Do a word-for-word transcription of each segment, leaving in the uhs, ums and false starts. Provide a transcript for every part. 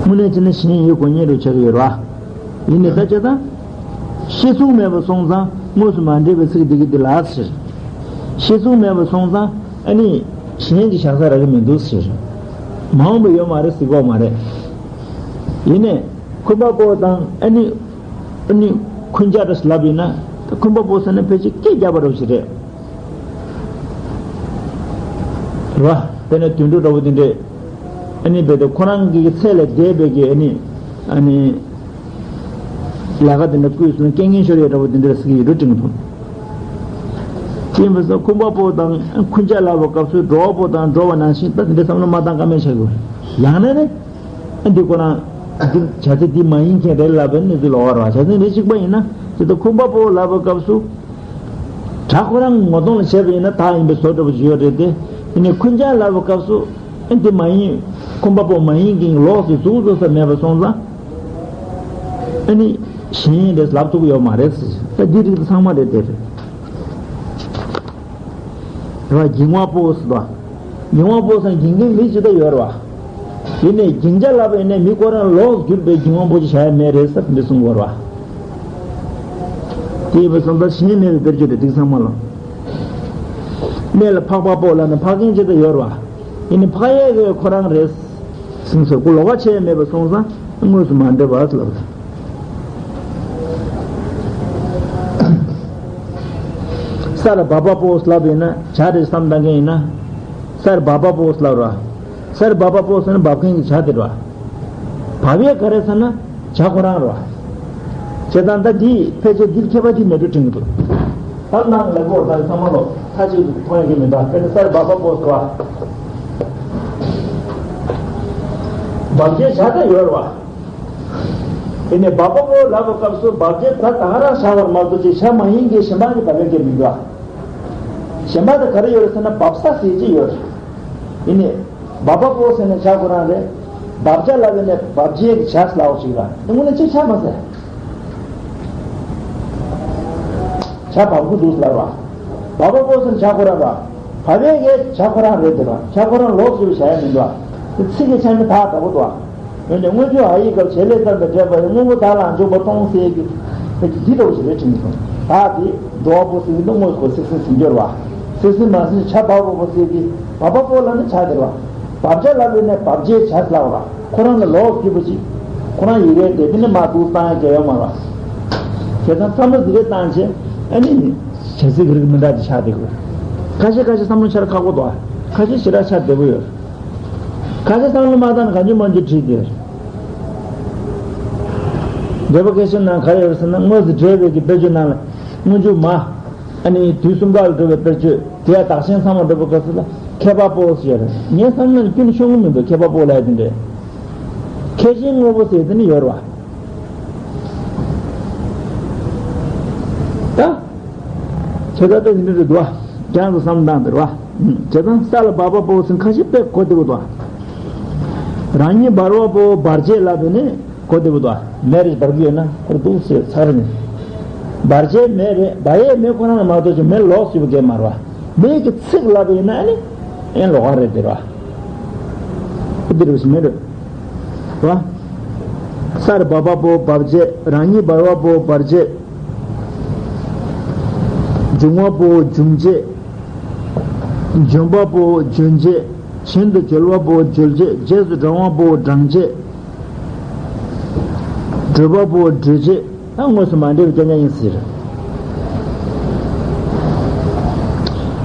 དངོས་གནས་བྱས་ན་གཞན་ཡོད་དགོས་ངེས་རུ་ཆགས་ཀྱི་ཡོད་རེད་བ། ཡིན་ནའི་ད་བྱས་ཙང་། ཤེས་ཚུལ་མེད་པ་སོང་ཙང་དངོས་སུ་མ་འདྲེས་པའི་ཚིག་འདི་གི་འདི་ལ་ཟེར། ཤེས་ཚུལ་མེད་པ་སོང་ཙང་ཨ་ནི་གཞན་གྱི་བཞག་ས་རག་གི་མི་འདུག་ཟེར། མ་འོངས་པ་ཡོད་མ་རེད་ཟེར་གོ་མ་རེད། ཡིན་ནའི་འཁོན་པ་པོ་དང་ཨ་ནི། ཨ་ནི་འཁོན་ཆ་རེ་ལབ་ཡིན་ན་ད་འཁོན་པ་པོ་ཟེར་ན་ཕལ་ཆེར་སྐད་རྒྱབ་པ་རོབ་ཞིག་རེད། རེད་བ། དེ་ནས་དུད་འགྲོ་འདྲ་བོ་དེ་འདྲས། ཨ་ནི་བས་ཏེ་ཁོ་རང་གི་ཚད་ལས་འདས་པའི་གི་ཨ་ནི། ཨ་ནི། ལས་ཀ་དེ་འདྲ་བསྐུལ་སོང་སྐད་ངན་ཤོར་ཡས་འདྲ་བོ་དེ་འདྲས་ཟེར་གི་ཡོད་འགྲོ་དྲན་གི་འདུག་དེ་ཡིན་པ་སོང་འཁོན་པ་པོ་དང་འཁོན་ཆ་ལབ་པའི་སྐབས་སུ་འགྲོ་བ་པོ་དང་འགྲོ་བ་ནང་བཞིན་ད་དེ་འདྲས་བསམ་བློ་མ་བཏང་ཀ་མེད་ཆགས་དགོས། ཡང་ན་ནི། ཨ་འདི་ཁོ་རང་། འདི་བྱ་ཚིག་འདི་མ་ཡིན་མཁན་རེད་ལབ་པའི་གནས་ཚུལ་ལོགས་ཀ་རེད་བ། བྱ་ཚིག་འདི་གཅིག་པ་ཡིན་ན་ཅི་ལྟར་འཁོན་པ་པོ་ལབ་པའི་སྐབས་སུ། དགྲ་ཁོ་རང་ངོ་གདོང་ལ་བྱས་པ་ཡིན་ན་དག་ཡིན་པའི་བཟོ་འདྲ་པོ་ཅིག་ཡོད་རེད་དེ། ཡིན་ནའི་འཁོན་ཆ་ལབ་པའི་སྐབས་སུ། ཨ་འདི་མ་ཡིན། འཁོན་པ་པོ་མ་ཡིན་མཁན་ལོགས་སུ་གཟུགས་གཟུགས་ས་མེད་པ་སོང་ཙང་། ཨ་ནི། གཞན་རེད་ལབ་ཐུབ་ཀྱི་ཡོད་མ་རེད་ཟེར། ད་འདི་རིགས་ཚང་མ་རེད་དེ་རེད། རེད་བ། འགྱིང་བ་པོ་ཟེར་བ། འགྱིང་བ་པོ་ཟེར་འགྱིང་མཁན་མི་ཅི་ལྟར་ཡོད་རེད་བ། ཡིན་ནའི་འགྱིང་བྱ་ལབ་པ་ཡིན་ནའི་མི་ཁོ་རང་ལོགས་གྱུར་པའི་འགྱིང་བ་པོ་ཅིག་བྱ་ཡ་མེད་རེད་ཟེར་འདི་གསུང་གི་ཡོད་རེད་བ། དེ་ཡིན་པ་སོང་ཙང་གཞན་མེད་པའི་དཔེར་བརྗོད་རེད་འདི་ཚང་མ་ལ། གནས་ལ་འཕགས་པ་པོ་ལབ་ན་འཕགས་མཁན་ཅི་ལྟར་ཡོད་རེད་བ། ཡིན་ནའི་འཕགས་ཡས་ཀྱི་ཁོ་རང་རེད། ཟིན་སོ་ཁོ་ལོགས་ཀ་ཆད་མེད་པ་སོང་ཙང་དངོས་སུ་མ་འདྲེས་པ་ལབ། ས་ར་བ་པ་པོ་ལབ་ཡིན་ན་བྱ་རེད་བསམ་བཏང་མཁན་ཡིན་ན། ས་ར་བ་པ་པོ་ལབ་ར། ས་ར་བ་པ་པོ་ཟེར་ན་འབབ་མཁན་གྱི་བྱ་དེ་ར། བབ་ཡས་ག་རེ་ཟེར་ན་བྱ་ཁོ་རང་ར། བྱས་ཙང་ད་འདི་ཕལ་ཆེར་འདིར་ཁྱད་པར་ཅིག་མེད་འགྲོ་དྲན་གྱི་འདུག་ད་ནང་ལ་གོ་ད་ཚང་མ་ལོ་ཁ་ཅིག་མཐོང་ཡ་གི་མི་འདུག་དཔེར་ན་ས་ར་བ་པ་པོ་ཟེར་བ། བབ་བྱས་བྱ་ད་ཡོད་ར་བ། དེ་ནས་བབ་པ་པོ་ལབ་པའི་སྐབས་སུ་བབ་བྱས་ད་ད་ག་རང་བྱ་བར་མ་གཏོགས་ཅིག་བྱ་མ་ཡིན་གྱི་གཞན་པ་གི་བབ་ཡ་གི་མི་འདུག་གཞན་པ་དེ་ག་རེ་ཡོད་རེད་ཟེར་ན་བབ་ས་ཟེར་གྱི་ཡོད་རེད། ཡིན་ནའི། བབ་པ་པོ་ཟེར་ནས་བྱ་ཁོ་རང་རེད། བབ་བྱ་ལབ་ཡོད་ནས་བབ་བྱའི་གི་བྱ་ལབ་ཅིག་ལ་དེ་དངོས་གནས་ཅིག་ཆགས་མ་ཟེར། བྱ་བབ་ཀྱི་འདུག་ལབ་ར། བབ་པ་པོ་ཟེར་བྱ་ཁོ་རང་ར། བབ་པའི་གི་བྱ་ཁོ་རང་རེད་དེ་ར་བྱ་ཁོ་རང་ལོགས་སུ་བྱ་ཡ་མི་འདུག་དེ་ཚིག་གི་ཆ་ནི་ད་འདྲ་པོ་འདུག་འོན་ཀྱང་སྔོན་འཇུག་ཨ་ཡིག་སྐབས་བྱེད་ལས་ཙམ་དང་འབྲེལ་བ་ཡི་དངོས་པོ་དག་ལ་འཇུག་པ་གཏོང་སའི་གི་འདི་འདྲ་པོ་ཞིག་རེད་དྲན་གྱི་སོང་། ད་དེ་འགྲོ་བ་པོ་ཟེར་གྱི་འདུག་དངོས་སུ་སེག་སེན་ཟིན་སྦྱོར་བ། སེག་སེན་མ་ཟིན་བྱ་བ་པོ་པོ་ཟེར་གྱི་བབ་པ་པོ་ལབ་ན་བྱ་དེ་ར། བབ་བྱ་ལབ་ཡོད་ནས་བབ་བྱའི་བྱ་ལབ་ར། ཁོ་རང་ལ་ལོག་སྐྱིད་པོ་ཅིག་ཁོ་རང་ཡི་གེ་དེ་དེ་ནི་མ་འདུག་བཏང་ཡ་གལ་ཡོད་མ་ར། བྱས་ཙང་བསམ་བློ་ཟི་རེ་བཏང་བྱས་ཨ་ནི། བྱ་ཚིག་གི་རིགས་མི་འདྲ་ཅིག་ཆགས་བསྡད་དགོས། ཁ་ཤས་ཁ་ཤས་བསམ་བློ་འཆར་ཁག་པོ་འདུག་ཁ་ཤས་ཞེ་དྲག་འཆར་བདེ་པོ་ཡོད། ཁ་ཤས་བསམ་བློ་མ་བཏང་ན་གང་བྱུང་མང་བྱུང་བྲིས་ཏེ། འགྲེལ་པ་སྐད་ཆ་ནང་ག་རེ་ཡོད་ཟེར་ན་དངོས་སུ་འགྲེལ་པའི་གི་དཔེར་བརྗོད་ནང་ལ་སྔོན་འཇུག་མ། ཨ་ནི་དུས་གསུམ་ཀ་ལ་འགྲོ་བའི་དཔེར་བརྗོད་དེ་ཡང་བདག་གཞན་ཚང་མ་འགྲོ་བའི་སྐབས་སུ་ལ་མཁས་པ་པོ་ཟེར་ཡོད་རེད། ངས་བསམ་བློ་ནི་ཁྱོན་ནས་ཤོང་གི་མི་འདུག་མཁས་པ་པོ་ལབ་ཡ་དེ་འདྲས། མཁས་ཤིང་དངོས་པོ་ཟེར་དེ་ནི་ཡོད་རེད་བ། ད། བྱེད་ཀ་ད་དེ་འདྲ་རེད་འདུག་བ། རྒྱང་དུ་བསམ་བཏང་དེ་རེད་བ། བྱས་ཙང་ས་ལ་བབ་པ་པོ་ཟེར་ཁ་ཤས་དཔེ་གོ་བདེ་པོ་འདུག་བ། རང་ཉིད་འབར་བ་པོ་འབར་བྱེད་ལབ་པས་ནི་གོ་བདེ་པོ་འདུག་བ། མེ་རེ་འབར་གི་ཡོད་ན་ཁོ་ར་འདུག་ཟེར་ཚར་ནས། འབར་བྱེད་མེ་རེ་འབར་ཡས་མེ་ཁོ་རང་ལ་མ་གཏོགས་ཀྱི་མེ་ལོགས་སུ་ཡོད་པ་གས་མ་རེད་བ། མེ་གི་ཚིག་ལབ་པ་ཡིན་ན་ཨ་ནི་ཨེ་ལོགས་ཀ་རེད་དེ་རེད་བ། འདི་རེད་ཟེར་མེ་རེད་བ། ས་ར་བབ་པ་པོ་བབ་བྱེད། རང་ཉིད་འབར་བ་པོ་འབར་བྱེད། འབྱུང་བ་པོ་འབྱུང་བྱེད། འབྱོན་པ་པོ་འབྱོན་བྱེད། བྱིན་དུ་འཇོལ་བ་པོ་འཇོལ་བྱེད། རྗེས་སུ་འབྲང་བ་པོ་འབྲང་བྱེད། བགྲོད་པ་པོ་བགྲོད་བྱེད། ད་དངོས་སུ་མ་འདྲེས་པའི་སྐད་ཆ་ཡིན་ཟེར།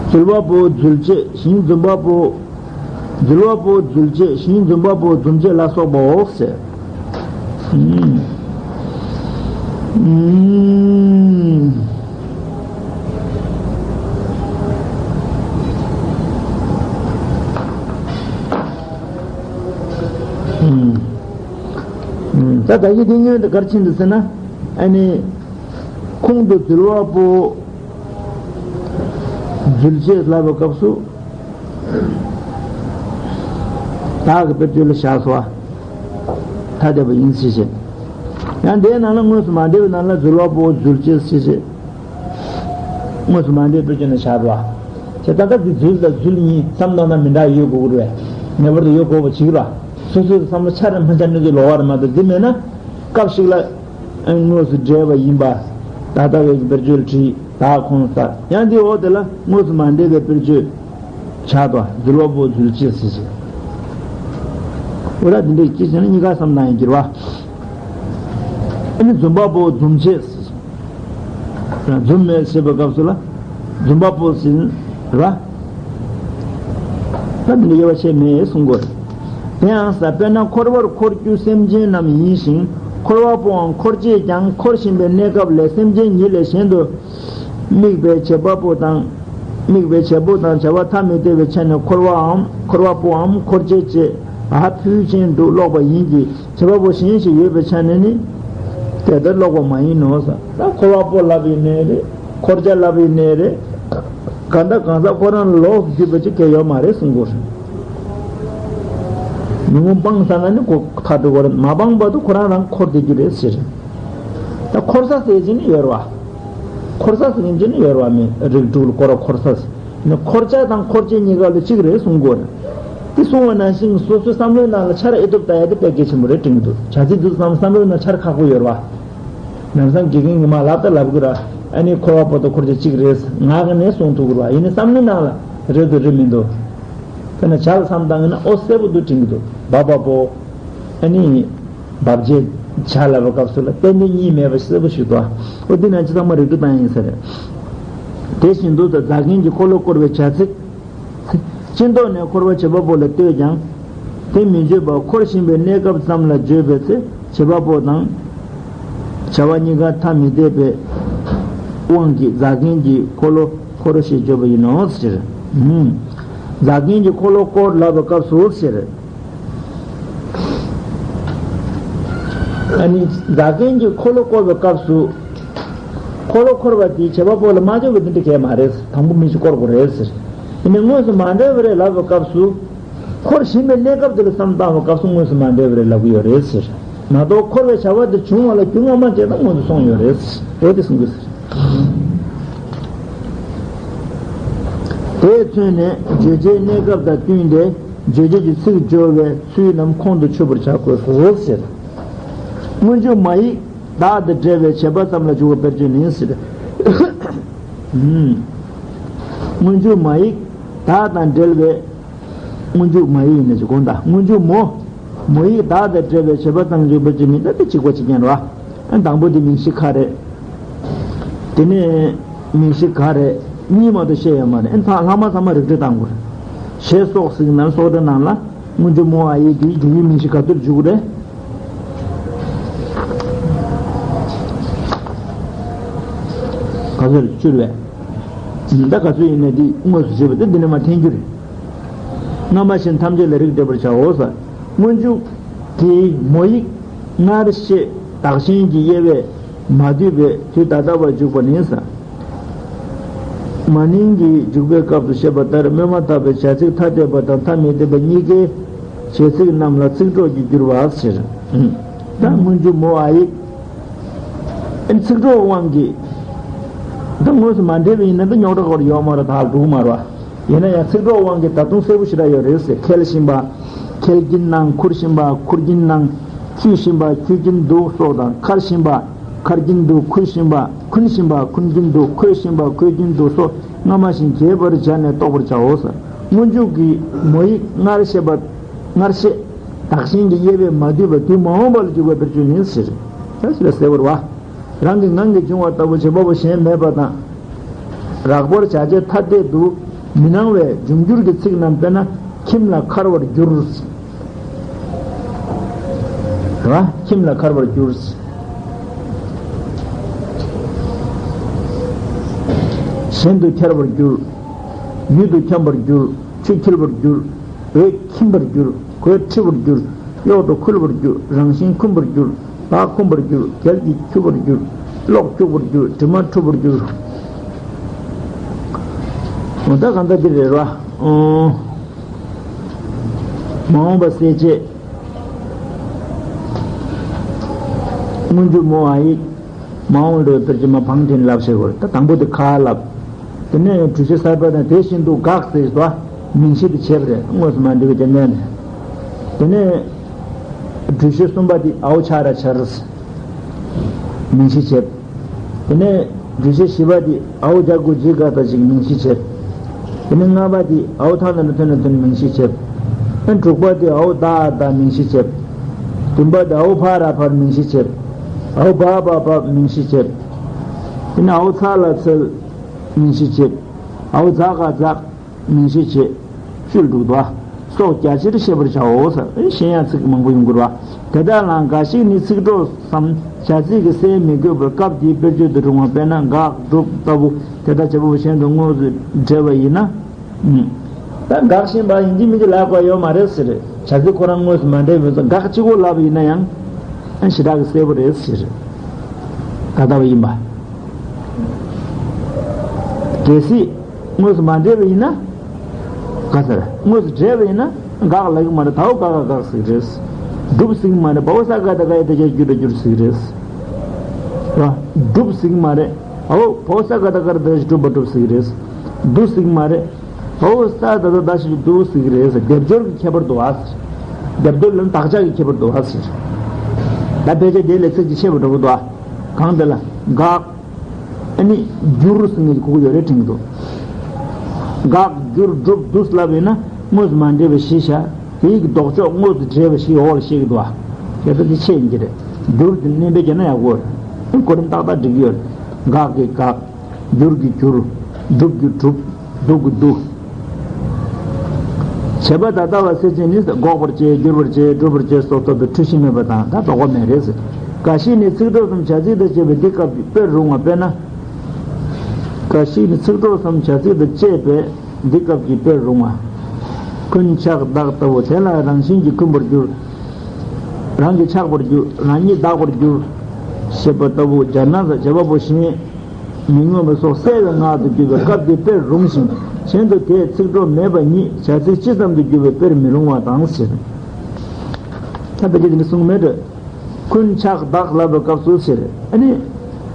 འཛུལ་བ་པོ་འཛུལ་བྱེད། ཞིང་འཛུམ་པ་པོ། འཛུལ་བ་པོ་འཛུལ་བྱེད། ཞིང་འཛུམ་པ་པོ་འཛུམ་བྱེད་ལ་སོགས་པའོ་ཟེར། ཨུམ། ཨུམ། ད་ད་གི་དེ་སྔོན་དུ་གར་ཕྱིན་དུ་ཟེར་ན། ཨ་ནི། ཁོང་དུ་འཛུལ་བ་པོ། འཛུལ་བྱེད་ལབ་པའི་སྐབས་སུ། བདག་གི་དཔེར་བརྗོད་ལ་བཞག་སོ། ཐ་དད་པ་ཡིན་ཞེས་བཤད། ཡང་དེའི་ནང་ལ་དངོས་སུ་མ་འདྲེས་པའི་ནང་ལ་འཛུལ་བ་པོ་འཛུལ་བྱེད་ཞེས་བཤད། དངོས་སུ་མ་འདྲེས་དཔེར་བརྗོད་ནས་བཞག་པ། བྱས་ཙང་ད་འདི་འཛུལ་དང་འཛུལ་གཉིས་བསམ་བློ་ན་མི་འདྲ་ཡོད་དགོས་ཀྱི་རེད། ངེས་པར་དུ་ཡོད་དགོས་པ་ཞིག་རེད། སོ་སོའི་བསམ་བློ་ཆ་རེ་མ་ཆ་ནས་ཀྱི་ལོག་པ་རེད་མ་གཏོགས། འདི་མེད་ན་སྐབས་ཤིག་ལ་དངོས་སུ་འབྲེལ་བ་ཡིན་པ། ད་ལྟ་བའི་དཔེར་བརྗོད་བྲིས། ད་ཁོང་ས་ཡང་འདི་འོག་དེ་ལ་དངོས་སུ་མ་འབྲེལ་བའི་དཔེར་བརྗོད་བྱ་དོ། འཛུལ་བ་པོ་འཛུལ་བྱེད་ཟེར་ཞིང་། འོ་ར་འདི་འདྲའི་སྐྱེས་བྱས་ན་གཉིས་ཀ་བསམ་སྟངས་ཡང་འགྱུར་བ། ཨ་ནི་འཛུམ་པ་པོ་འཛུམ་བྱེད་ཟེར་ཞིང་། འཛུམ་མེད་ཞེས་པའི་སྐབས་སུ་ལ་འཛུམ་པ་པོ་ཟིན་ར། ད་འདི་འདྲ་དབྱེ་བ་ཕྱེ་མེད་གསུང་དགོས། དེ་ཡང་ས་དཔེར་ན་འཁོར་བར་འཁོར་རྒྱུ་སེམས་ཅན་རྣམས་ཡིན་ཞིང་། འཁོར་བ་པོའང་འཁོར་བྱེད་ཀྱང་། འཁོར་བཞིན་པའི་གནས་སྐབས་ལས་སེམས་ཅན་ཉིད་ལས་གཞན་དུ་དམིགས་པའི་བྱེད་པ་པོ་དང་། དམིགས་པའི་བྱེད་པོ་དང་བྱ་བ་ཐ་མི་དད་པའི་ཆ་ནས་འཁོར་བའམ་འཁོར་བ་པོའམ་འཁོར་བྱེད་ཅེས་ཨ་ཕུལ་ཅན་དུ་ཀློག་པ་ཡིན་གྱི། བྱེད་པ་པོ་གཞན་ཞིག་ཡོད་པའི་ཆ་ནས་ནི་དེ་ལྟར་ཀློག་པ་མ་ཡིན་ནོ་ཟེར། ད་འཁོར་བ་པོ་ལབ་ཡིན་ནའི་རེད། འཁོར་བྱ་ལབ་ཡིན་ནའི་རེད། གང་ལྟར་གང་ཟག་ཁོ་རང་ལ་ལོགས་སུ་གྱུར་པ་ཅིག་གལ་ཡོད་མ་རེད་གསུང་དགོས། མི་ངོ་སྤངས་ཚར་ན་ནི་ཁོ་ཐར་འགྲོ་གི་རེད། མ་སྤངས་བར་དུ་ཁོ་རང་རང་འཁོར་བསྡད་རྒྱུ་རེད་ཟེར། ད་འཁོར་ས་ཟེར་གྱི་ནི་ཡོད་རེད་བ། འཁོར་ས་ཟེར་གྱི་ནི་ཡོད་རེད་བ། མི་རིགས་དྲུག་ལ་སྐོར་བ་འཁོར་ས་ཟེར། ནི་འཁོར་བྱ་དང་འཁོར་བྱེད་གཉིས་ཀ་ལ་གཅིག་རེད་གསུང་དགོས་རེད། དེ་གསུང་བ་ནང་བཞིན་སོ་སོའི་བསམ་བློའི་ནང་ལ་ཆར་ཨེ་ཐུབ་ལྟ་ཡ་དེ་དཔེ་གལ་ཆེན་པོ་རེད་དྲན་གྱི་འདུག་བྱ་ཚིག་འདི་ཚོ་ཚང་མ་བསམ་བློའི་ནང་ཆར་ཁག་པོ་ཡོད་རེད་བ། ལམ་སང་དགེ་རྒན་གྱིས་མར་ལབ་ད་ལབ་གི་ར། ཨ་ནི་འཁོར་བ་པོ་དང་འཁོར་བྱ་གཅིག་རེད། ངག་གི་ནས་གསུང་ཐུབ་གི་ར། ཡིན་ནའི་བསམ་བློའི་ནང་ལ་རེད་འདུག་རེད་མི་འདུག་དཔེར་ན་བྱ་ལ་བསམ་བཏང་ཡིན་ན་ཨོ་གསལ་པོ་འདུག་དྲན་གི་འདུག་འབབ་པ་པོ། ཨ་ནི་འབབ་བྱེད་བྱ་ལབ་པའི་སྐབས་སུ་ལ་ཏན་ཏན་གཉིས་མེད་པ་གསལ་པོ་ཞིག་འདུག་ཨོ་འདི་ནང་ཅི་ཚང་མ་རིགས་འགྲེ་བཏང་ཡིན་ས་རེད། དེ་བཞིན་དུ་ད་རྫ་མཁན་གྱི་འཁོར་ལོ་བསྐོར་བའི་བྱ་ཚིག་སྤྱི་ལྡོག་ནས་འཁོར་བ་བྱེད་པ་པོ་ལ་ལྟོས་ཀྱང་། དེ་མི་བརྗོད་པར་འཁོར་བཞིན་པའི་གནས་སྐབས་ཙམ་ལ་བརྗོད་པའི་ཚེ་བྱེད་པ་པོ་དང་། བྱ་བ་གཉིས་ཀ་ཐ་མི་དད་པའི་དབང་གིས་རྫ་མཁན་གྱི་འཁོར་ལོ་འཁོར་ཞེས་བརྗོད་པ་ཡིན་ནོ་ཟེར། ཧུམ། རྫ་མཁན་གྱི་འཁོར་ལོ་བསྐོར་ལབ་པའི་སྐབས་སུ་ཟེར། ཨ་ནི་རྫ་མཁན་གྱི་འཁོར་ལོ་བསྐོར་བའི་སྐབས་སུ། འཁོར་ལོ་འཁོར་བ་དེའི་བྱེད་པ་པོ་ལ་མ་བརྗོད་པ་དེ་འདྲ་གས་མ་རེད། དང་པོ་མི་ཞིག་བསྐོར་དགོས་རེད་ཟེར། ཡིན་ནའི་དངོས་སུ་མ་འབྲེལ་བ་རེད་ལབ་པའི་སྐབས་སུ། འཁོར་བཞིན་པའི་གནས་སྐབས་དེ་ལ་བསམ་བཏང་བའི་སྐབས་སུ་དངོས་སུ་མ་འབྲེལ་བ་རེད་ལབ་ཀྱི་ཡོད་རེད་ཟེར། མ་གཏོགས་འཁོར་བའི་བྱ་བ་དེ་བྱུང་བ་ལ་རྒྱུ་སྔ་མ་བྱས་ན་སྔོན་དུ་སོང་ཡོད་རེད་ཟེར། འོ་དེ་གསུང་གི་ཟེར། དེས་མཚོན་ནས་བརྗོད་བྱའི་གནས་སྐབས་དང་བསྟུན་ཏེ་བརྗོད་བྱ་གྱི་ཚིག་སྦྱོར་བའི་ཚུལ་རྣམས་ཁོང་དུ་ཆུད་པར་བྱ་དགོས་སོ་ཟེར། སྔོན་འཇུག་མ་ཡིག་བདག་དང་འབྲེལ་བའི་བྱེད་པ་ཙམ་ལ་འཇུག་པ་དཔེར་བརྗོད་ནི་ཟེར། ཨུམ། སྔོན་འཇུག་མ་ཡིག་བདག་དང་འབྲེལ་བའི། སྔོན་འཇུག་མ་ཡིག་ཡིན་ན་ཅི་དགོངས་དག་སྔོན་འཇུག་མོ། མོ་ཡིག་བདག་དང་འབྲེལ་བའི་བྱེད་པ་ཙམ་འཇུག་པ་ཅི་མིན་ད་དེ་གཅིག་པ་གཅིག་རྐྱང་རེད་བ། ཨ་དང་པོ་དེ་མིང་གཞི་ག་རེད། དེ་ནས་མིང་གཞི་ག་རེད། གཉིས་མ་གཏོགས་བཤད་ཡོད་མ་རེད། ཨ་ད་ལྷག་མ་ཚང་མ་རིགས་འགྲེ་བཏང་དགོས། ཞེས་སོགས་ཟིག་ནང་སོགས་དེ་ནང་ལ། སྔོན་འཇུག་མོ་ཨ་ཡིག་དེའི་འཇུག་ཡུལ་མིང་གཞི་ག་ཚོད་འཇུག་རེད། ག་ཚོད་བཅུར་བས། ད་ག་ཚོད་ཡིན་ན་འདི་དངོས་སུ་བྱེད་པ་དེ་འདི་ནས་མར་འཐེན་རྒྱུ་རེད། སྔ་མ་བཞིན་ཐམས་ཅད་ལ་རིགས་འགྲེ་བར་བྱའོ་ཟེར། སྔོན་འཇུག་གི་མོ་ཡིག་སྔར་བཤད་བདག་གཞན་གྱི་དབྱེ་བས་མ་བསྡུས་པའི་དུས་ད་ལྟ་བར་འཇུག་པ་ནི་ཟེར། མ་ནིང་གི་འཇུག་པའི་སྐབས་སུ་བཤད་པ་ལྟར་སྨོས་མ་ཐག་པའི་བྱ་ཚིག་ཐ་དད་པ་དང་ཐ་མི་དད་པ་གཉིས་ཀའི་བྱེད་ཚིག་རྣམས་ལ་ཚིག་གྲོགས་ཀྱིས་བསྒྱུར་བ་ཟེར། ད་སྔོན་འཇུག་མོ་ཨ་ཡིག་ཨ་ནི་ཚིག་གྲོགས་དབང་གིས། ད་དངོས་སུ་མ་འབྲེལ་བ་ཡིན་ན་ད་རྙོག་དྲ་སྐོར་ཡོད་མ་རེད། ད་འགྲོ་གི་མ་རེད་བ། ཡིན་ན་ཡང་ཚིག་གྲོགས་དབང་གིས་ད་དུང་གསལ་པོ་ཞེ་དྲག་ཡོད་རེད་ཟེར། འཁེལ་བཞིན་པ། འཁེལ་གྱིན་ནང་འཁུར་བཞིན་པ། འཁུར་གྱིན་ནང་འཁྱུད་བཞིན་པ། འཁྱུད་ཀྱིན་འདུག་སོགས་དང་འཁར་བཞིན་པ། འཁར་གྱིན་འདུག་འཁུར་བཞིན་པ། འཁུན་བཞིན་པ། འཁུན་གྱིན་འདུག་འཁོལ་བཞིན་པ། འཁོལ་གྱིན་འདུག་སོགས་སྔ་མ་བཞིན་རྒྱས་པར་སྦྱར་ནས་རྟོགས་པར་བྱའོ་ཟེར། སྔོན་འཇུག་གི་མོ་ཡིག་སྔར་བཤད་པ། སྔར་བཤད་བདག་གཞན་གྱི་དབྱེ་བས་མ་བསྡུས་པ་དུས་མ་འོངས་པ་ལ་འཇུག་པའི་དཔེར་བརྗོད་ཡིན་ཟེར། ད་ཞེ་ལ་གསལ་བོར་བ། རང་གི་ངང་གིས་བྱུང་བ་ལྟ་བུ་བྱེད་པ་པོ་གཞན་མེད་པ་དང་། རགས་པར་བྱ་བྱེད་ཐ་དད་དུ་མི་སྣང་བའི་འབྱུང་འགྱུར་གྱི་ཚིག་རྣམས་དཔེར་ན་ཁྱིམ་ལ་འཁར་བར་འགྱུར། རེད་བ། ཁྱིམ་ལ་འཁར་བར་འགྱུར། གཞན་དུ་འཁྱར་བར་འགྱུར། ཡུལ་དུ་འཁྱམས་པར་འགྱུར། ཆུ་འཁྱིལ་བར་འགྱུར། འོད་འཁྱིམ་པར་འགྱུར། གོས་འཁྲི་བར་འགྱུར། གཡོག་ཏུ་འཁུལ་བར་འགྱུར། རང་བཞིན་འཁུམས་པར་འགྱུར། བག་འཁུམས་པར་འགྱུར། གྱལ་གྱིས་འཁྱུ་བར་འགྱུར། གློག་འཁྱུག་པར་འགྱུར། དྲི་མ་འཁྲུ་བར་འགྱུར། འོ་ད་གང་ལྟར་འདི་རེད་ར། ཨོ། མ་འོངས་པ་གསལ་བྱེད། སྔོན་འཇུག་མོ་ཨ་ཡིག་མ་འོངས་ལས་དཔེར་བརྗོད་མ་བང་དྲན་ལབ་ཤེས་དགོས་རེད། ད་དང་པོ་དེ་ཁ་ལབ། དེ་ནས་བྲུ་ཤ་གསར་པ་དང་དེ་བཞིན་དུ་དགག་ཟེར་བ། མིང་གཞི་དེ་བྱས་པ་རེད། དངོས་སུ་མ་འབྲེལ་བའི་རྐྱེན་ངན་རེད། དེ་ནས་ སྦྲུལ་ཤོ་གསུམ་པ་དེ་ཨའོ་ཆ་ར་ཆར། མིང་གཞི་བྱེད། དེ་ནས་སྦྲུལ་ཤོ་བཞི་པ་དེ་ཨའོ་རྒྱ་གུ་ཇི་ག་ད་ཅིག་མིང་གཞི་བྱེད། དེ་ནས་ལྔ་པ་དེ་ཨའོ་ཐ་ན་ན་ཐོན་ན་ཐོན་མིང་གཞི་བྱེད། ཨ་དྲུག་པ་དེ་ཨའོ་ད་ད་མིང་གཞི་བྱེད། བདུན་པ་དེ་ཨའོ་ཕ་ར་ཕར་མིང་གཞི་བྱེད། ཨའོ་བ་བ་བ་མིང་གཞི་བྱེད། དེ་ནས་ཨའོ་ཚ་ལ་ཚལ་མིང་གཞི་བྱེད། ཨའོ་ཛ་ག་ཛག་མིང་གཞི་བྱེད། ཤུལ་དྲུག་ཏུ་སོགས་རྒྱ་ཆེར་ཤེས་པར་བྱའོ་ཟེར། གཞན་ཡང་ཚིག་མང་པོ་ཡོང་གི་རེད་བ། དེ་དག་ལའང་འགའ་ཞིག་ནི་ཚིག་གྲོགས་སམ་བྱ་ཚིག་གི་གསལ་མི་དགོས་པར་སྐབས་དེའི་དཔེར་བརྗོད་དུ་རུང་བ། དཔེར་ན་འགག་སྒྲུབ་ལྟ་བུ་དེ་དག་བྱེད་པ་པོ་གཞན་དུ་དངོས་སུ་འབྲེལ་བ་ཡིན་ན། ད་འགག་བཞིན་པ་ཡིན་གཅིག་མིན་གཅིག་ལབ་དགོས་ཡོད་མ་རེད་ཟེར། བྱ་ཚིག་ཁོ་རང་དངོས་སུ་མ་འབྲེལ་བའི་ཚོ་འགག་གཅིག་པོ་ལབ་ཡིན་ན་ཡང་ཞེ་དྲག་གི་གསལ་པོ་རེད་ཟེར། ད་ལྟ་བ་ཡིན་པ། གལ་སྲིད་དངོས་སུ་མ་འབྲེལ་བ་ཡིན་ན། ག་ཟེར། དངོས་སུ་འབྲེལ་བ་ཡིན་ན་འགག་ལབ་ཀྱི་མ་རེད། ད་འོ་འགག་ག་འགག་ཟེར་གྱི་རེད། སྒྲུབ་ཟེར་གྱི་མ་རེད། བའོ་ས་ག་ད་ག་ཡ་ད་ག་སྒྱུར་ད་སྒྱུར་ཟེར་གྱི་རེད། ར། སྒྲུབ་ཟེར་གྱི་མ་རེད། འོ་བའོ་ས་ག་ད་ག་ར་ད་སྒྲུབ་པ་སྒྲུབ་ཟེར་གྱི་རེད། བསྡུ་ཟེར་གྱི་མ་རེད། འོ་ས་ད་ད་ད་ཞིག་བསྡུ་ཟེར་གྱི་རེད་ཟེར། སྡེབ་སྦྱོར་གྱི་ཁྱད་པར་འདུག་ཨ་ཟེར། སྡེབ་སྦྱོར་ལ་དག་ཆ་གི་ཁྱད་པར་འདུག་ཨ་ཟེར། ད་ཕལ་ཆེར་དེ་ལས་ཚིག་གཅིག་ཆད་པ་འདྲ་པོ་འདུག་ཨ། གང་དེ་ལ་འགག་ཨ་ནི་སྒྱུར་ཟེར་ནས་གོ་གི་ཡོད་རེད་དྲན་གྱི་འདུག་འགག་སྒྱུར་སྒྲུབ་བསྡུ་ལབ་ཡོད་ན་དངོས་སུ་མ་འབྲེལ་བའི་གཞི་བཞག་དེའི་གི་ལྡོག་ཕྱོགས་དངོས་སུ་འབྲེལ་བའི་གཞི་འོག་ལ་བཤད་ཀྱི་འདུག་ཨ། བྱས་ཙང་དེ་ཆད་ཡིན་གྱི་རེད། སྒྱུར་དེ་བསྣན་པས་བརྒྱབ་ན་ཡག་པོ་རེད། གོ་རིམ་ཏག་ཏག་འགྲིག་གི་ཡོད་རེད། འགག་གི་འགག་སྒྱུར་གྱི་སྒྱུར། སྒྲུབ་ཀྱི་སྒྲུབ། བསྡུ་གི་བསྡུ། བྱེད་པ་ད་ལྟ་བ་སེལ་ཅན་ནི་འགོག་པར་བྱེད། སྒྱུར་བར་བྱེད། སྒྲུབ་པར་བྱེད་སོགས་ཐོབ་པའི་འཁྲུལ་གཞི་མེད་པ་དང་ད་ལྡོག་པ་མེད་རེད་ཟེར། འགའ་ཞིག་ནི་ཚིག་གྲོགས་སམ་བྱ་ཚིག་དང་བཅས་པའི་འདི་སྐབས་ཀྱི་དཔེར་རུང་བ། དཔེར་ན། འགའ་ཞིག་ནི་ཚིག་གྲོགས་སམ་བྱ་ཚིག་དང་བཅས་པའི་འདི་སྐབས་ཀྱི་དཔེར་རུང་བ། ཁུན་ཆག་བདག་ལྟ་བུ་དེ་ལ་རང་བཞིན་གྱིས་འཁུན་པར་འགྱུར། རང་གིས་ཆགས་པར་འགྱུར། རང་ཉིད་བདག་པར་འགྱུར། ཞེས་པ་ལྟ་བུ་སྦྱར་ན་བྱེད་པ་པོ་གཞན་མི་མངོན་པ་སོགས་གསལ་བའི་ངག་ཏུ་གྱུར་པའི་སྐབས་དེ་དཔེར་རུང་ཞིང་གཞན་དུ་དེས་ཚིག་གྲོགས་མེད་པ་ཉིད་བྱ་ཚིག་སྤྱི་ཙམ་དུ་གྱུར་པའི་དཔེར་མི་རུང་བ་དང་ཟེར། ད་ཕལ་ཆེར་དེ་འདྲ་གསུངས་མེད་འགྲོ། ཁུན་ཆག་བདག་ལབ་པའི་སྐབས་སུ་ཟེར། ཨ་ནི།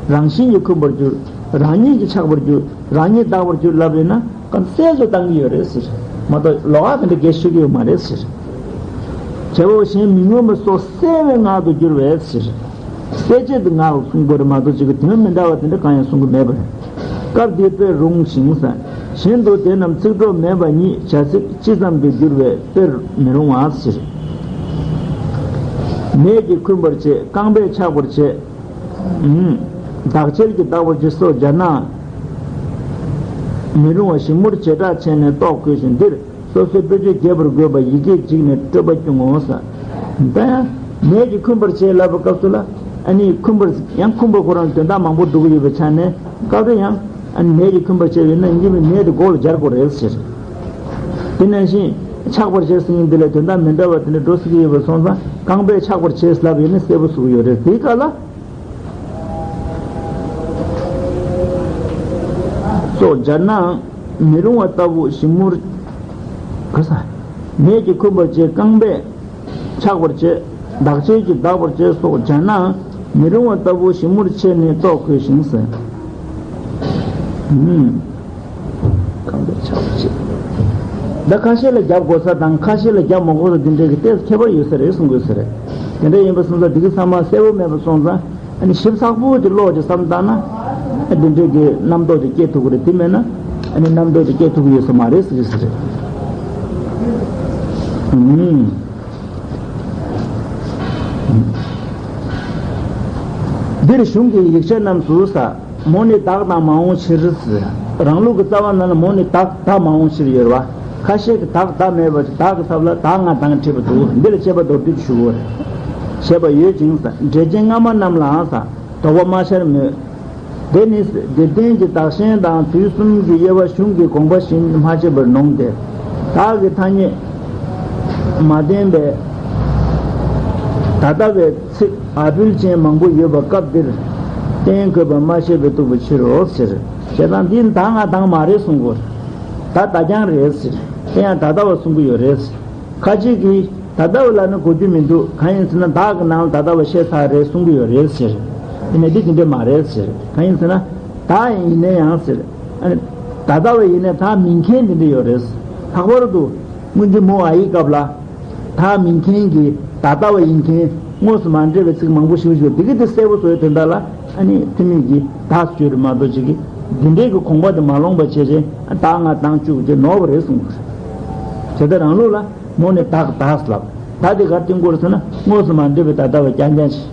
རང་བཞིན་གྱིས་འཁུན་པར་འགྱུར། རང་ཉིད་ཀྱིས་ཆགས་པར་འགྱུར། རང་ཉིད་བདག་པར་འགྱུར་ལབ་ཡོད་ན། གང་གསལ་དུ་བཏང་གི་ཡོད་རེད་ཟེར། མ་གཏོགས་ལོགས་ཀ་དེ་འདྲ་འགའ་ཞིག་ཡོད་མ་རེད་ཟེར། བྱེད་པ་པོ་གཞན་མི་མངོན་པ་སོགས་གསལ་བའི་ངག་ཏུ་གྱུར་པས་ཟེར། གསལ་བྱེད་དུ་ངག་ལ་གསུང་དགོས་རེད་མ་གཏོགས་ཅིག་གི་དོན་མི་འདྲ་བ་དེ་འདྲ་གང་ཡང་གསུང་གི་མེད་པ་རེད། སྐབས་འདིའི་དཔེར་རུང་ཞིང་ཟེར། གཞན་དུ་དེ་རྣམས་ཚིག་གྲོགས་མེད་པ་ཉིད་བྱ་ཚིག་སྤྱི་ཙམ་དུ་གྱུར་པའི་དཔེར་མི་རུང་བ་ཟེར། ནད་ཀྱིས་འཁུན་པར་བྱེད། རྐང་པས་ཆག་པར་བྱེད། ཨུམ། དག་ཆེར་གྱིས་བདག་པར་བྱེད་སོགས་སྦྱར་ན། མི་རུང་བ་ཞིབ་མོར་བྱེ་བྲག་ཕྱེ་ནས་རྟོགས་དགོས་ཤིང་འདིར་སོ་སོའི་དཔེ་བརྗོད་རྒྱས་པར་དགོས་པ་ཡི་གེས་འཇིགས་ནས་སྤྲོས་པ་སྐྱུང་ངོ་ཟེར། ད་ཡང་ནད་ཀྱིས་འཁུན་པར་བྱེད་ལབ་པའི་སྐབས་སུ་ལ་ཨ་ནི་འཁུན་པར་ཡང་འཁུན་པ་ཁོ་རང་དོན་དག་མང་པོ་འགྲོ་གི་ཡོད་པའི་ཆ་ནས་སྐབས་རེ་ཡང་ཨ་ནི་ནད་ཀྱིས་འཁུན་པར་བྱེད་པས་ན་ཡིན་གྱི་མིན་ནད་དེ་མགོ་ལ་སྦྱར་དགོས་རེད་ཟེར། དེ་ནང་བཞིན་ཆགས་པར་བྱེད་ཟེར་མཁན་འདི་ལ་དོན་དག་མི་འདྲ་བ་དེ་འདྲ་འགྲོ་སྲིད་ཀྱི་ཡོད་པ་སོང་ཙང་རྐང་པས་ཆགས་པར་བྱེད་ལབ་ཡོད་ན་གསལ་པོ་བཟོ་གི་ཡོད་རེད། དེའི་སྐབས་ལ། སོགས་སྦྱར་ནའང་མི་རུང་བ་ལྟ་བུ་ཞིབ་མོར། ག་ས། ནད་ཀྱིས་འཁུན་པར་བྱེད། རྐང་པས་ཆགས་པར་བྱེད། དག་ཆེར་གྱིས་བདག་པར་བྱེད་སོགས་སྦྱར་ནའང་མི་རུང་བ་ལྟ་བུ་ཞིབ་མོར་ཕྱེ་ནས་རྟོགས་དགོས་ཤིང་ཟེར། ཨུམ། རྐང་པས་ཆགས་པར་བྱེད། ད་ཁ་ཤས་ལ་རྒྱབ་དགོས་ས་དང་ཁ་ཤས་ལ་རྒྱབ་མ་དགོས་ས་འདི་འདྲའི་གི་ཏོག་ཙམ་ཁྱད་པར་ཡོད་ས་རེད་གསུང་དགོས་ས་རེད། དེ་འདྲ་ཡིན་པ་སོང་ཙང་འདི་གི་ཚང་མ་གསལ་པོ་མེད་པ་སོང་ཙང་། ཨ་ནི་ཞིབ་ཚགས་པོ་ཅིག་ཀློག་ཅིག་བསམ་བཏང་ན། ཨ་འདི་འདྲའི་གི་རྣམ་རྟོག་ཅིག་སྐྱེ་ཐུབ་ཀྱི་རེད། དེ་མེད་ན་ཨ་ནི་རྣམ་རྟོག་ཅིག་སྐྱེ་ཐུབ་ཀྱི་ཡོད་ས་མ་རེད་ཟེར་གྱི་ཟེར་རེད། ཨུམ། འདིར་གཞུང་གི་ཡིག་ཆ་རྣམས་སུ་ས། མོ་ནི་བདག་དང་མ་འོངས་ཕྱིར་ཟེར། རང་ལུགས་ཀྱི་རྩ་བ་ནང་ལ་མོ་ནི་བདག་བདག་མ་འོངས་ཕྱིར་ཡོད་རེད་བ། ཁ་ཤས་ཀྱིས་བདག་བདག་མེད་པ་ཅིག་བདག་གི་ཚབ་ལ་བདག་ང་དང་བྲིས་པ་འདུག་འདི་ལ་དཔྱད་པ་མདོར་བསྡུས་ཀྱིས་ཞུ་དགོས་རེད། བྱས་པ་ཡོད་ཅིང་ས། འགྲེལ་ཆེན་སྔ་མ་རྣམས་ལའང་ས། དོགས་པ་མ་ཤར་མོད། དེ་ནི་འདིར་བསྟན་གྱི་བདག་གཞན་དང་དུས་གསུམ་གྱི་དབྱེ་བ་གཞུང་གི་དགོངས་པ་བཞིན་མ་ཕྱེ་བར་ནོངས་ཏེ། བདག་གི་ཐ་སྙད་མ་བསྟན་པས། ད་ལྟ་བའི་ཚིག་ཨ་འབུལ་ཅན་མང་པོ་ཡོད་པ་སྐབས་འདིར་བསྟན་དགོས་པ་མ་ཤེས་པས་གཏུགས་པའི་ཕྱིར་རོ་ཟེར། བྱས་ཙང་འདི་བདག་ང་དང་མ་རེད་གསུང་གོ། ད་བདག་ཀྱང་རེད་ཟེར། དེ་ཡང་ད་ལྟ་བ་གསུང་གི་ཡོད་རེད། ཁ་ཅིག་གིས་ད་ལྟ་བ་ལ་ནི་གོ་རྒྱུ་མི་འདུག་གང་ཡིན་ཟེར་ན་བདག་གི་ནང་ལ་ད་ལྟ་བ་བཤད་ཚར་རེད་གསུང་གི་ཡོད་རེད་ཟེར། ཡིན་ནའི་འདི་དེ་འདྲ་མ་རེད་ཟེར། གང་ཡིན་ཟེར་ན། བདག་ཡིན་ན་ཡང་ཟེར། ཨ་ནི། ད་ལྟ་བ་ཡིན་ནའི་བདག་མིན་མཁན་དེ་འདྲ་ཡོད་རེད། ལྷག་པར་དུ། སྔོན་ཆད་མོ་ཨ་ཡི་སྐབས་ལ། བདག་མིན་མཁན་གྱི། ད་ལྟ་བ་ཡིན་མཁན་དངོས་སུ་མ་འདྲེས་པའི་ཚིག་མང་པོ་ཞིག་ཞུ་འདི་གི་དེ་གསལ་པོ་བཟོ་ཡི་དོན་དག་ལ་ཨ་ནི་ཐུ་མི་གི་དག་བཅོས་རེད་མ་གཏོགས་ཅིག་གི་འདི་འདྲའི་གི་དགོངས་པ་དེ་མ་ལོངས་པ་བྱས་རྗེས་ད་ང་དང་བཅུག་ཅེས་ནོར་བ་རེད་གསུངས་པ་རེད། དེ་ལྟར་རང་ལུགས་ལ་མོ་ནི་དག་དག་ལབ། ད་དེ་གར་བསྟན་དགོས་ཟེར་ན་དངོས་སུ་མ་འདྲེས་པའི་ད་ལྟ་བ་རྐྱང་རྐྱང་ཞིག་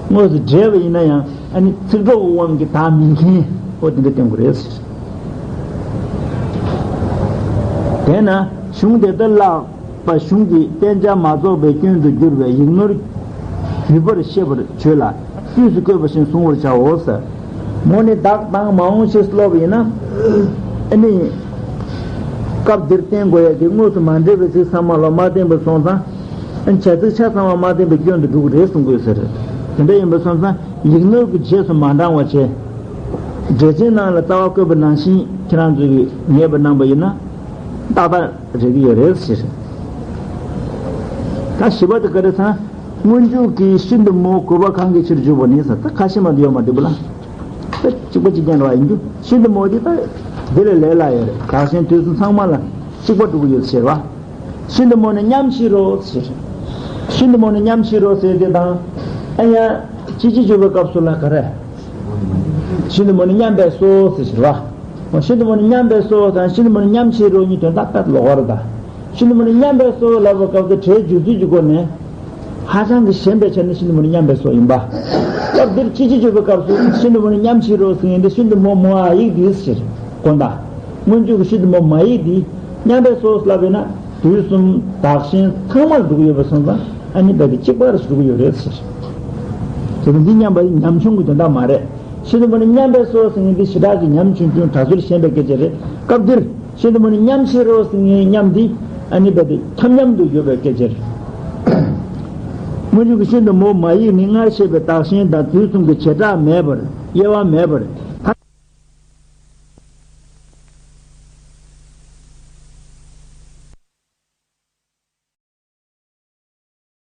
དངོས་སུ་འདྲེས་པ་ཡིན་ན་ཡང་ཨ་ནི་ཚིག་གྲོགས་དབང་གིས་དག་མིན་མཁན་འོ་དེ་འདྲ་བསྟན་དགོས་རེད་ཟེར། དེས་ན་གཞུང་དེ་ལྟར་བཀླགས། པ་གཞུང་གི་བསྟན་བྱ་མ་རྫོགས་པའི་སྐྱོན་དུ་གྱུར་པའི་ཡིག་ནོར་བརྒྱུད་པར་ཤེས་པར་བྱོས་ལ་དཀྱུས་སུ་བཀོད་པ་བཞིན་གཟུང་བར་བྱའོ་ཟེར། མོ་ནི་བདག་དང་མ་འོངས་ཕྱིར་སློབ་ཡིན་ན། ཨ་ནི། སྐབས་འདིར་བསྟན་དགོས་ཡ་དེ་དངོས་སུ་མ་འདྲེས་པའི་ཚིག་ཚང་མ་ལ་མ་བརྟེན་པ་སོང་ཙང་། བྱ་ཚིག་ཆ་ཚང་བ་མ་བརྟེན་པའི་སྐྱོན་དུ་འགྲོ་གི་རེད་གསུང་དགོས་ཟེར། དེ་འདྲ་ཡིན་པ་སོང་ཙང་ཡིག་ནོར་གྱི་རྗེས་སུ་མ་འབྲང་བ་བྱས། འགྲེལ་ཆེན་ནང་ལ་རྩ་བ་བཀོད་པ་ནང་བཞིན་ཁྱེད་རང་ཚོས་ངེས་པར་གནང་པ་ཡིན་ན། ཏག་ཏག་རེད་ཀྱི་ཡོད་རེད་ཟེར། ད་བཞི་པ་དེ་ག་རེ་ཟེར་ན། སྔོན་འཇུག་གི་ཤིན་ཏུ་མོ་དགོས་པ་གང་གི་ཕྱིར་འཇུག་པ་ནི་ཟེར་ད་ཁ་ཤས་མ་དུ་ཡོད་མ་འགྲིག་པ་ལ། ད་གཅིག་པ་གཅིག་རྐྱང་རེད་བ་ཡིན་རྒྱུ་ཤིན་ཏུ་མོ་དེ་ད་དེ་ལས་ལས་སླ་ཡོད་རེད། བདག་གཞན་དུས་གསུམ་ཚང་མ་ལ་གཅིག་པ་འགྲོ་གི་ཡོད་ཟེར་བ། ཤིན་ཏུ་མོ་ནི་མཉམ་ཕྱིར་རོ་ཟེར། ཤིན་ཏུ་མོ་ནི་མཉམ་ཕྱིར་རོ་ཟེར་དེ་དང་། ཨ་ཡ། ཅི་ཅི་འཇུག་པའི་སྐབས་སུ་ལ་ག་རེ། ཤིན་ཏུ་མོ་ནི་མཉམ་པས་སོ་ཟེར་ཟེར་བ། ཤིན་ཏུ་མོ་ནི་མཉམ་པས་སོ་དང་ཤིན་ཏུ་མོ་ནི་མཉམ་ཕྱིར་རོ་གཉིས་དོན་དག་དཔེ་ལོགས་པ་རེད་ད། ཤིན་ཏུ་མོ་ནི་མཉམ་པས་སོ་ལབ་པའི་སྐབས་སུ་སྒྲའི་སྦྱོར་ཚུལ་གྱི་སྒོ་ནས། ཧ་ཅང་གི་ཞན་པའི་ཆ་ནས་ཤིན་ཏུ་མོ་ནི་མཉམ་པས་སོ་ཡིན་པ། སྐབས་འདིར་ཅི་ཅི་འཇུག་པའི་སྐབས་སུ་ཤིན་ཏུ་མོ་ནི་མཉམ་ཕྱིར་རོ་ཟེར་མཁན་འདི་ཤིན་ཏུ་མོ་མོ་འ་ཡིག་འདིའི་ཕྱིར། དགོངས་དག་སྔོན་འཇུག་གི་ཤིན་ཏུ་མོ་མ་ཡིག་འདི་མཉམ་པས་སོ་ལབ་པས་ན་དུས་གསུམ་བདག་གཞན་ཚང་མར་འགྲོ་གི་ཡོད་པ་སོང་ཙང་ཨ་ནི་རྦད་དེ་གཅིག་པར་འགྲོ་གི་ཡོད་རེད་ཟེར། དེ་ནི་འདི་མཉམ་པ་ཉམ་ཆུང་གི་དོན་དག་མ་རེད། ཤིན་ཏུ་མོ་ནི་མཉམ་པས་སོ་ཟེར་མཁན་འདི་ཞེ་དྲག་གི་ཉམ་ཆུང་ཆུང་གྲྭ་ཚུལ་ཞན་པའི་སྐད་ཆ་རེད། སྐབས་འདིར་ཤིན་ཏུ་མོ་ནི་མཉམ་ཕྱིར་རོ་ཟེར་མཁན་མཉམ་འདི་ཨ་ནི་རྦད་དེ་འཁྱམ་མཉམ་དུ་ཡོད་པའི་སྐད་ཆ་རེད། སྔོན་འཇུག་གི་ཤིན་ཏུ་མོ་མ་ཡིག་ནི་སྔར་བཤད་པའི་བདག་གཞན་དང་དུས་གསུམ་གྱི་བྱེ་བྲག་མེད་པར་དབྱེ་བ་མེད་པར།